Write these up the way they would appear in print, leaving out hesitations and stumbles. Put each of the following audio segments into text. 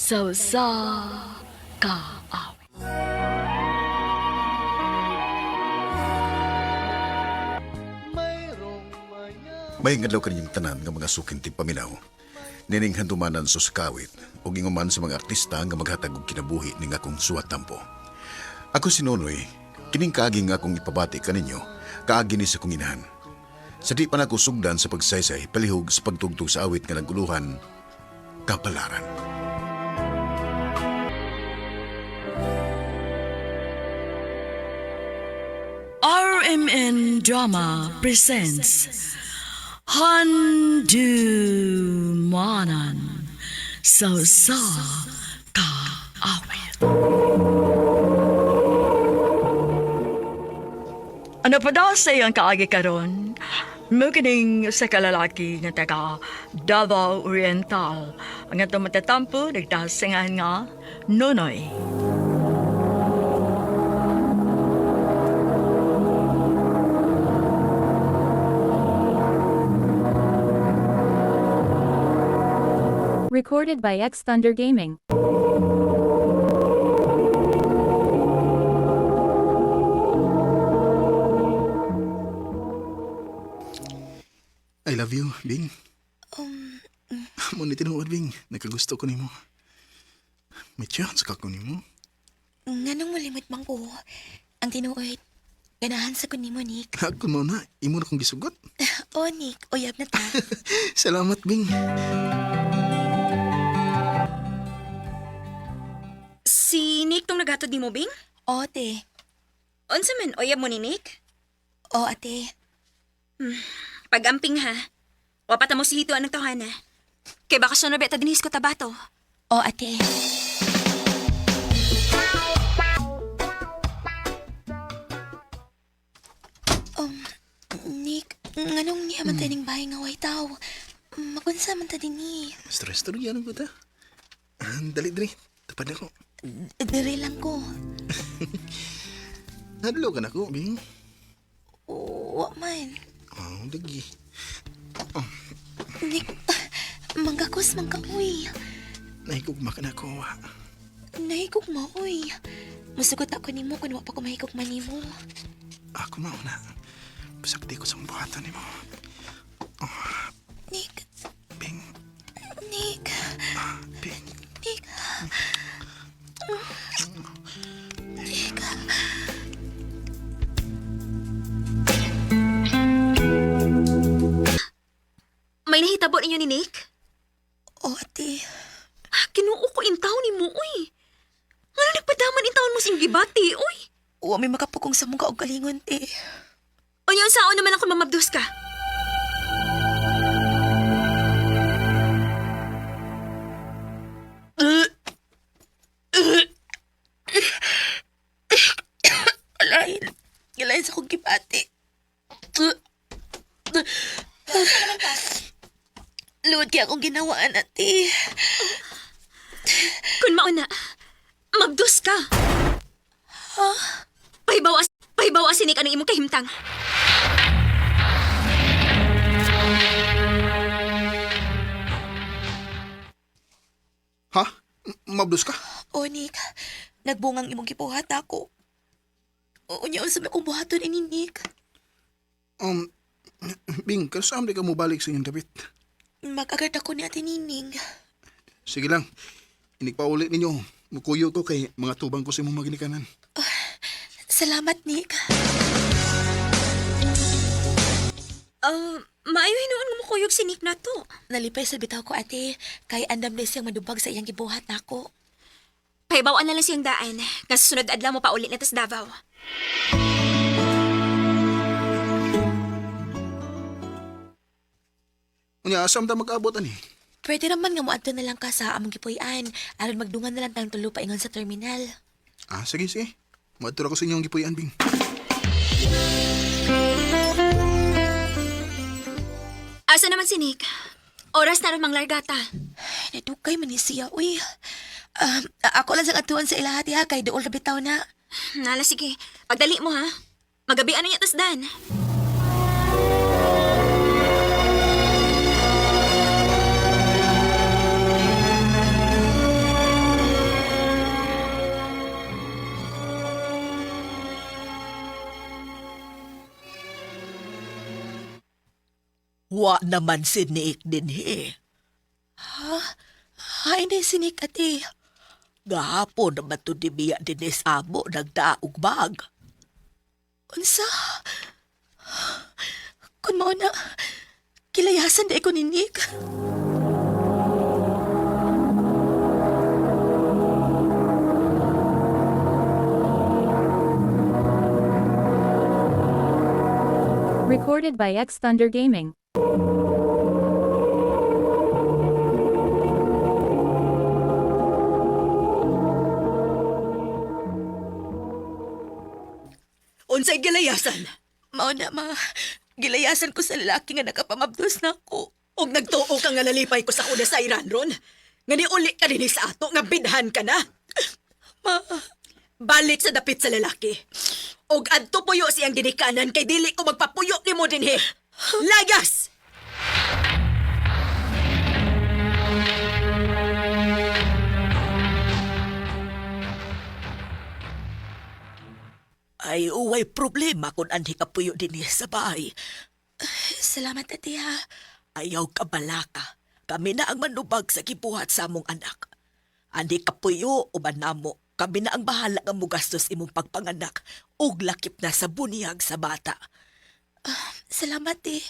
Sa usa ka awit. May adlaw kaninyong tanan nga mga suking tigpaminaw. Nining handumanan sa sakawit ug inguman sa mga artista nga maghatag og kinabuhi ning akong suwat tampo. Ako si Nonoy, kining kaagi nga akong ipabati kaninyo, kaagi ni sa kong inahan. Sa di pa nako sugdan sa pagsaysay, palihog sa pagtugtog sa awit nga naguluhan, kapalaran. RMN Drama presents Handumanan sa usa ka awit. Ano pa daw sa iyang kaagi karon? Mukining sa kalalaki nga taga Davao Oriental. Ang atong matatampo, nagtasingan nga Nonoy. Recorded by X Thunder Gaming. I love you, Bing. Mo ni tinuod, Bing. Nakagusto ko nimo. May chance ka ko nimo. Nganong mulimot man ko? Ang tinuod, ganahan sa kun nimo, Nick. Ako mo na, imo na kong gisugot. Oh, Nick, uyab na ta. Salamat, Bing. Si Nick tong naghatod nimo, Bing? O, te. Unsa man uyab mo ni Nick? O, ate. Pagamping ha. Wa pa ta mo si Hito anong tawhana. Kay baka siya na beta dinhis ko tabato. O, ate. Um, Nick, nganong niya man taning bahay nga way tao? Magunsa man ta din ni. Stress to yan ko ta. Ah, dali, dali. Tapad ako. Dire lang ko. Nadlo ka na ko, Bing. Wa man. Oh, dagi. Nick, manggakos man ka, uy. Nahigugma ka na ako, wa. Nahigog mo, uy. Musugot ako nimo kung wa pa ko mahigog man nimo. Ako mauna. Pasagdi ko sa buhatan nimo. Nick, Bing, Nick, Bing. Nick. Nick. May nahitabo ninyo ni Nick? Oh, ate. Ah, Kinuo ko intaw ni mo, uy. Ngano nagpadaman intawon mo sing gibati, uy? Wa may makapugong sa mong kaugalingon, te. Unya unsaon naman ako mamabdos ka? Alain. Alain sa kong gibati. Luod kaya akong ginawaan, ate. Kun mauna, mabdos ka. Ha? Pahibaw as pahibaw si Nick anong imong kahimtang. Ha? Mablos ka? O, Nick. Nagbungang imong gibuhat ako. Unya, unsa may akong buhaton ini, Nick? Um, Bing, kasam di ka mo balik sa inyong dapit. Mag-agad ako ni Ate Nining. Sige lang. Inikpauli ninyo. Mukuyo ko kay mga tubang ko sa imong maginikanan. Salamat, Nick. Maayo hinuon nga mukuyog si Nick na to. Nalipay sa bitaw ko, ate. Kay andam na siyang madubag sa iyang gibuhat nako. Pahibawan na lang siyang daan. Nga sa sunod adlaw mo pauli na tas Davao. Unya, asam ta mag-abot ani? Pwede naman nga moadto na lang ka sa among gipuy-an aron magdungan na lang tang tulo paingon sa terminal. Ah, sige, sige. Muadto ra ko sa inyong gipuy-an, Bing. Asa naman si Nick? Oras na rin manglargata. Nadugay man ni siya, uy. Ako lang sa atuan sa ilahat ha, kay dool ra bitaw na. Nala, sige. Pagdali mo, ha? Magabi ano niya tas dan. Wa naman si Nick dinhi. Hay na si Nick, ate. Gahapon naman to ni Mia dinhi sa amo nagdaog bag. Unsa? Kung mao na, kilayasan di ko ni Nick. Recorded by X Thunder Gaming. Unsay gilayasan? Mao na, ma. Gilayasan ko sa lalaki nga nakapamabdos na ako. Og nagtuo ka nga lalipay ko sa kuna sa Iran ron? Nga niuli ka dinhi sa ato, nga bidhan ka na? Ma, Balik sa dapit sa lalaki. Og adto puyo siyang ginikanan kay dili ko magpapuyo nimo dinhi. Lagas! Ay, uway problema kung anhi ka puyo dinhi sa bahay. salamat, ate, ha. Ayaw ka balaka. Kami na ang manubag sa gibuhat sa among anak. Andi ka puyo uban namo. Kami na ang bahala nga mugastos imong pagpanganak ug lakip na sa bunyag sa bata. Salamat, eh.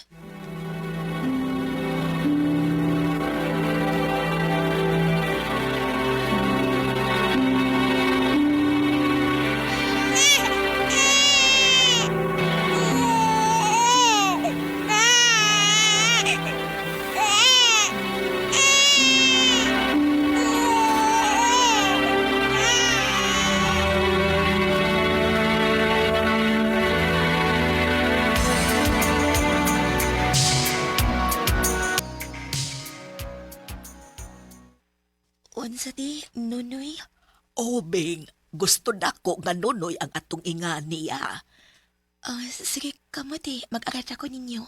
Unsa di, Nunoy? O, Bing, gusto nako nga nunoy ang atong inga niya. Ah, sige, kamote, mag-arat ako ninyo.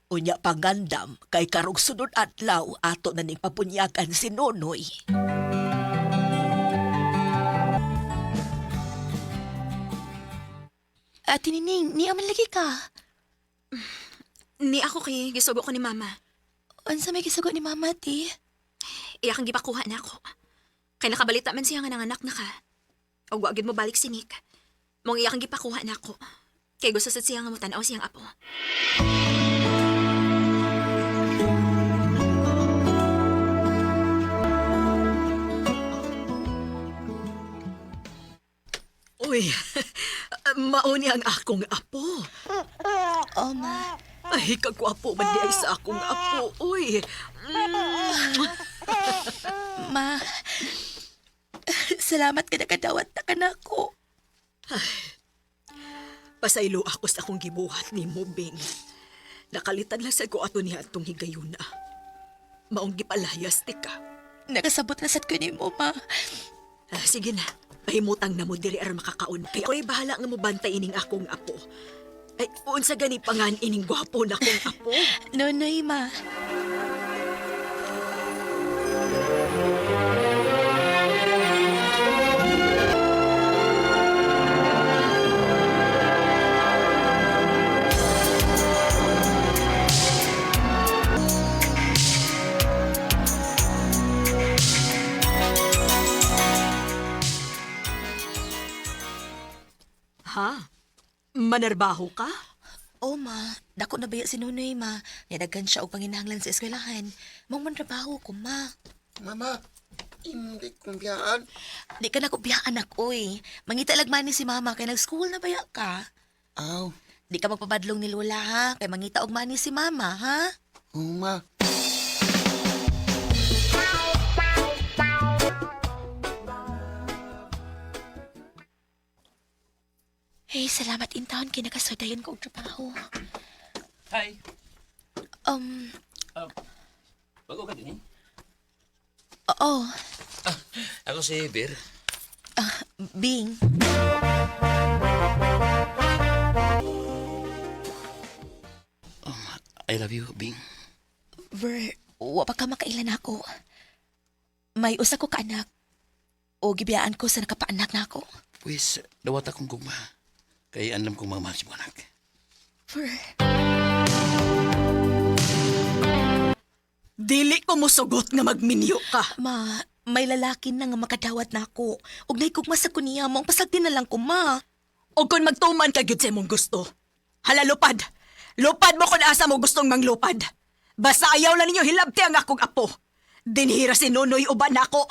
Unya pangandam kay karong sunod adlaw ato na ning papunyagan si Nonoy. Ate Nining, niya man lagi ka. Ni ako kay gisugo ko ni mama. Unsa may gisugo ni mama, ti? Iya kang gipakuha na ako. Kay nakabalita man siya nga nanganak na ka. Og wa gyud mo balik si Nick. Mong iya kang gipakuha na ako. Kay gusto sad siya nga mo-tan-aw siyang apo. Uy, mauni ang akong apo. Oh, ma. Ay, kagwapo man di ay sa akong apo. Uy, Ma. Salamat ka nakadawat na ka na ako. pasaylo ako sa akong gibuhat ni Bing. Nakalitan lang sa ko ato niya atong higayuna. Maong gipalayas ti ka. Nakasabot na sad ko nimo, ma. Ah, sige na, pahimutang na mo diri aron makakaon. Kay ako'y bahala nga mo bantay ining akong apo. Ay, unsa gani pangan ining gwapo na akong apo? Nonoy, ma. Ha? Manarbaho ka? Oh, ma. Dako na baya si Nonoy, ma. Nidaghan siya og panginahanglan sa eskwelahan. Mong mantrabaho ko, ma. Mama, hindi kumbiyaan. Di ka na ko biya, anak, oy. Mangita lagman ni si mama kay nag-school na baya ka. Aw, Di ka magpabadlong ni Lola, ha? Kay mangita og mani si mama, ha? uma. Hey, salamat in town kay nakasudayon ko og trabaho. Hi. Bago ka din eh? Oo. Ako si Beer. Ah, Bing. I love you, Bing. Ver, wa pa ka makailan ako. May usa ko kaanak. O gibiyaan ko sa nakapaanak na ako. Pwes, dawat akong gugma. Kay andam kong mamahal si anak. Ver. Dili ko mosugot nga magminyo ka. Ma, may lalaki na nga makadawat na ako. Ug nahigugma sa ko niya, maong pasagdi na lang ko, ma. O kung magtuman ka gyud sa imong gusto. Hala lupad. Lupad mo kung asa mo gustong manglupad. Basta ayaw lang ninyo hilabti ang akong apo. Dinhira si Nonoy uban nako.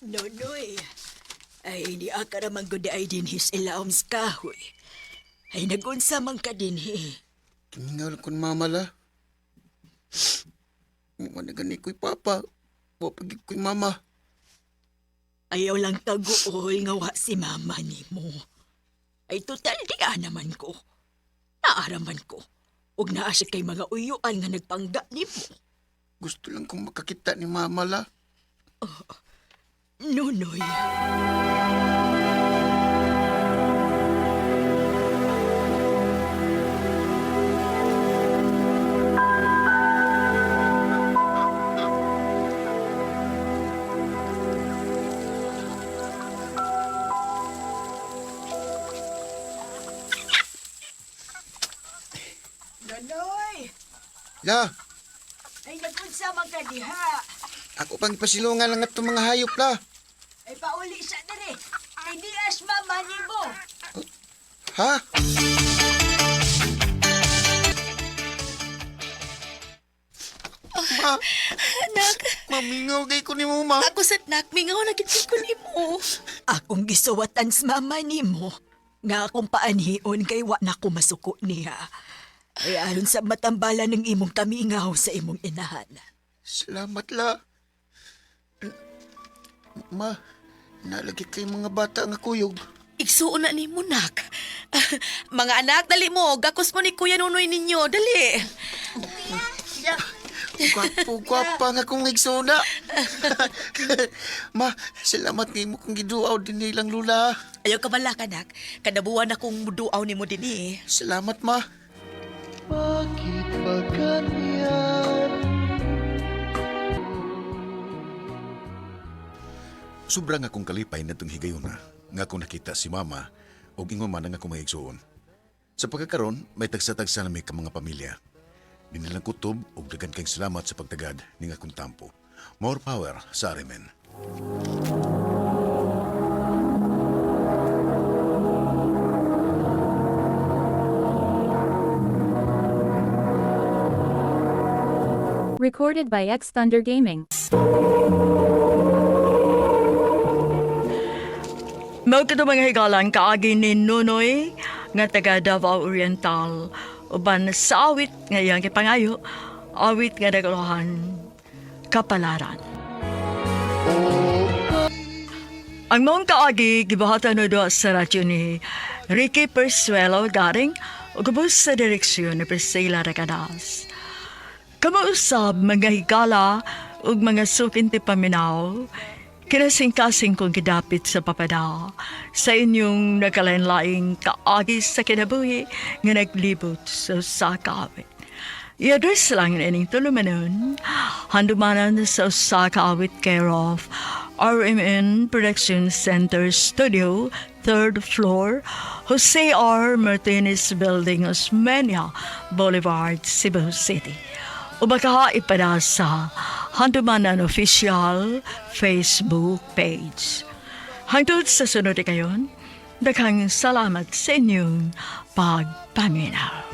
Nonoy, ay ni akara man gud ay dinhi sa ilaom sa kahoy. Ay nagunsa man ka dinhi. Tingal kon mama la. Wala gani ko'y papa. Wa pagid ko'y mama. Ayaw lang taguol nga wa si mama nimo. Ay total di naman ko. Naaraman ko. Ug naa siya kay mga uyuan nga nagpangga nimo. Gusto lang kong makakita ni mama la. Nonoy. Nonoy! La, Ay nagunsa man ka diha. ako pang ipasilungan lang atong mga hayop la. Ay pauli sa diri. Ay dias mama nimo. Ha? Ma, Anak, mamingaw kay ko ni mo, ma. ako sa nak, mingaw na gid ko nimo. Akong gisuwatan sa mama nimo nga akong paanhion kay wa na ko masuko niya. Ay aron sa matambalan ng imong kamingaw sa imong inahan. Salamat la. Ma, nalagi kay mga bata nga kuyog. Igsuon na nimo, nak. Mga anak, dali mo. Gakos mo ni Kuya Nunoy ninyo. Dali. Gwapo, gwapa nga kong igsuna. Ma, salamat ngay mo kong giduaw din nilang lula. Ayaw ka bala, kanak. Kadabuan akong muduaw nimo din eh. Salamat, ma. Sobra nga akong kalipay natong higayuna nga akong nakita si mama ug ingon man ang akong mga igsuon. Sa pagkakaron, may tagsa-tagsa na may ka mga pamilya. Dinilang kutob ug daghan kayong salamat sa pagtagad ning akong tampo. More power sa Arimen. Recorded by X Thunder Gaming. Mao kadto mga higalan kaagi ni Nunoy nga taga Davao Oriental uban sa awit nga iyang gipangayo, awit nga naguluhan kapalaran. Ang mong kaagi gibuhatan no duha sa radyo ni Ricky Persuelo Garing ug ubos sa direksyon ni Priscilla Recadas. Kamausab mga higala ug mga sukin ti paminaw, kinasingkasing kong gidapit sa papada sa inyong nagkalain-laing kaagi sa kinabuhi nga naglibot sa usa ka awit. I-address lang ining tulumanon, handumanan sa usa ka awit care of RMN Production Center Studio, third floor, Jose R. Martinez Building, Osmeña Boulevard, Cebu City. O baka ipada sa Handumanan Official Facebook page. Hangtod sa sunod kayon, daghang salamat sa inyong pagpaminaw.